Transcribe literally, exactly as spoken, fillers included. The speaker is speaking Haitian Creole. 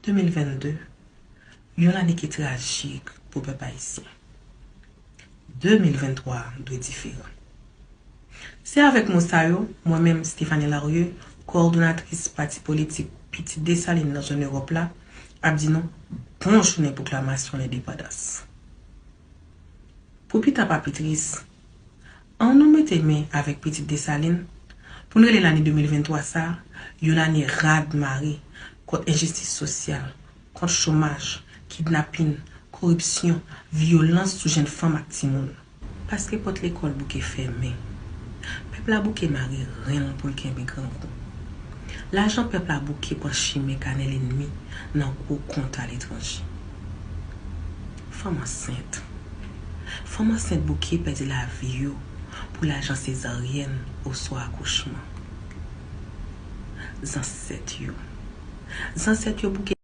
De mil vennde, yon lane ki trajik pou pèp ayisyen. De mil venntwa dwe diferan. Se avèk mo sa yo, mwen menm, Stéphanie Larieux, kowòdonatris pati politik Pitit Desalin nan zòn Ewòp la, ap di nou bon jounen pwoklamasyon lendepandans. Pou pita pa pi tris, ann nou mete men avèk Pitit Desalin pou n rele lane de mil venntwa sa a yon lane rad mare kont enjistis sosyal, kont chomaj, kidnapin, koripsyon, vyolans sou jèn fanm ak timoun. Paske pòt lekòl bouke fèmen. Pèp la bouke mare ren l pou l kenbe grangou. Lajan pèp la bouke pran chimen kanè lènmi nan gwo kont aletranje. Fanm ansent. Fanm ansent bouke pèdi lavi yo pou lajan sezaryèn oswa akouchman. Zansèt yo. Zansèt yo bouke